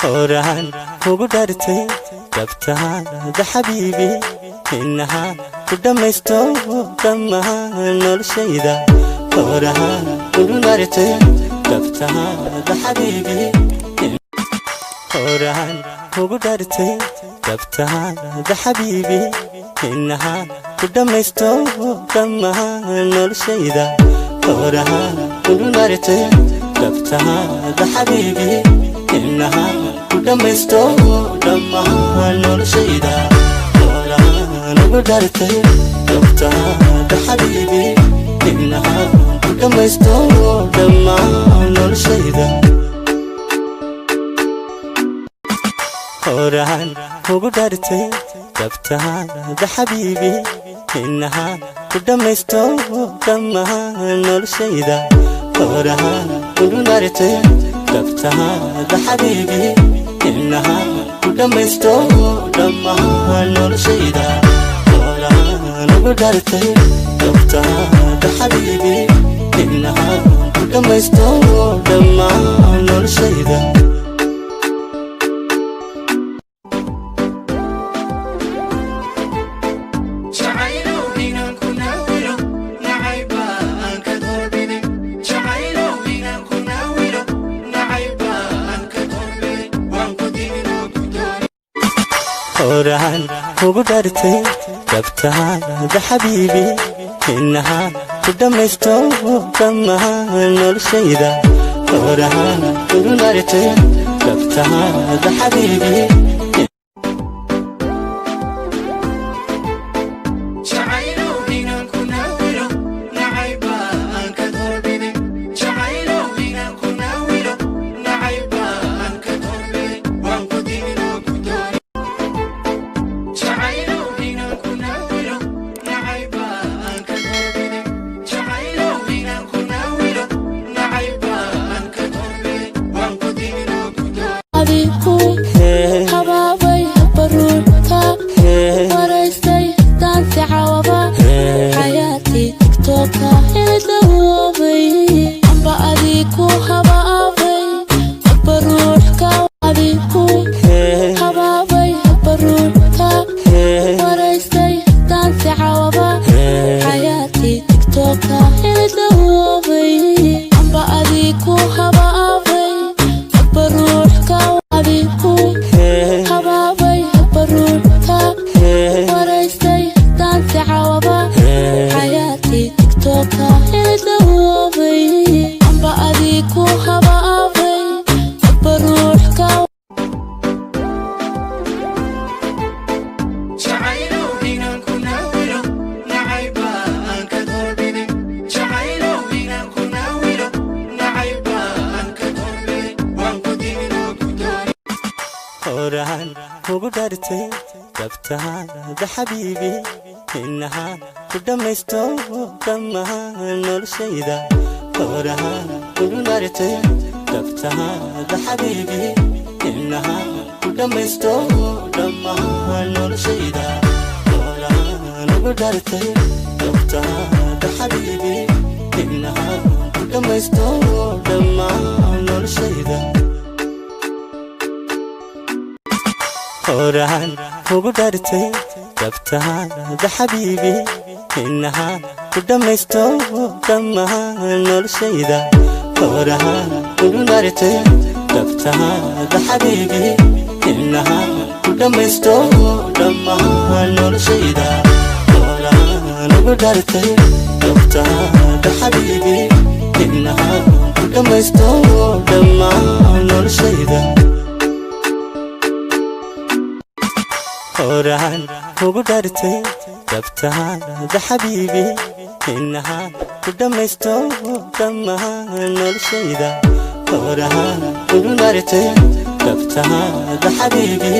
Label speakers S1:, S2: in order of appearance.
S1: Horaan kugu dhartay dhabtaada xabiibi, inaha ku dhammaysto dhammaan noloshayda. Horaan kugu dhartay dhabtaada xabiibi. Horaan kugu dhartay dhabtaada xabiibi, inaha ku dhammaysto dhammaan noloshayda. Horaan kugu dhartay dhabtaada xabiibi, inaha ku dhammaysto dhammaan noloshayda. Horaan ugu dhartay dhabtaada xabiibi, inaha ku dhammaysto dhammaan noloshayda. Horaan kugu dhartay dhabtaada xabiibi, inaha ku dhammaysto dhammaan noloshayda. Horaan kugu dhartay dhabtaada xabiibi, inaha ku dhammaysto dhammaan noloshayda. Horaan ugu dhartay dhabtaada xabiibi, inaha ku dhammaysto dhammaan noloshayda.
S2: Jacaylow inaan ku naawilo nacayba aan ka doorbidin. Jacaylow inaan ku naawilo nacayba aan ka doorbidin. Waan ku dinin oo ku dooni.
S1: Horaan kugu dhartay dhabtaada xabiibi, inaha ku dhammaysto dhammaan noloshayda. Horaan kugu dhartay dhabtaada xabiibi.
S2: Jacaylow inaan ku naawilo nacayba aan ka doorbidin. Jacaylow inaan ku naawilo nacayba aan ka doorbidin. Waan ku dinin oo ku dooni. Jacaylow inaan ku naawilo nacayba aan ka doorbidin. Jacaylow inaan ku naawilo nacayba aan ka doorbidin. Waan ku dinin oo ku dooni.
S3: Adiku habaabay baruurka waraystay daansi cawaba xayaatii Tiktoka ildawoobay amba adiku habaabay baruurka adiku habaabay baruurka waraystay daansi cawaba xayaatii Tiktoka ildawoobay amba adiku habaabay baruurka adiku habaabay baruurka waraystay daansi cawaba xayaatii Tiktoka ildawoobay amba adiku habaabay baruurka.
S2: Jacaylow inaan ku naawilo nacayba aan ka doorbidin. Jacaylow inaan ku naawilo nacayba aan ka doorbidin. Waan ku dinin oo ku dooni.
S1: Horaan kugu dhartay dhabtaada xabiibi, inaha ku dhammaysto dhammaan noloshayda. Horaan kugu dhartay dhabtaada xabiibi, inaha ku dhammaysto dhammaan noloshayda. Horaan ugu dhartay dhabtaada xabiibi, inaha ku dhammaysto dhammaan noloshayda. Horaan kugu dhartay dhabtaada xabiibi, inaha ku dhammaysto dhammaan noloshayda. Horaan kugu dhartay dhabtaada xabiibi, inaha ku dhammaysto dhammaan noloshayda. Horaan ugu dhartay dhabtaada xabiibi, inaha ku dhammaysto dhammaan noloshayda. Horaan kugu dhartay dhabtaada xabiibi, inaha ku dhammaysto dhammaan noloshayda. Horaan kugu dhartay dhabtaada xabiibi.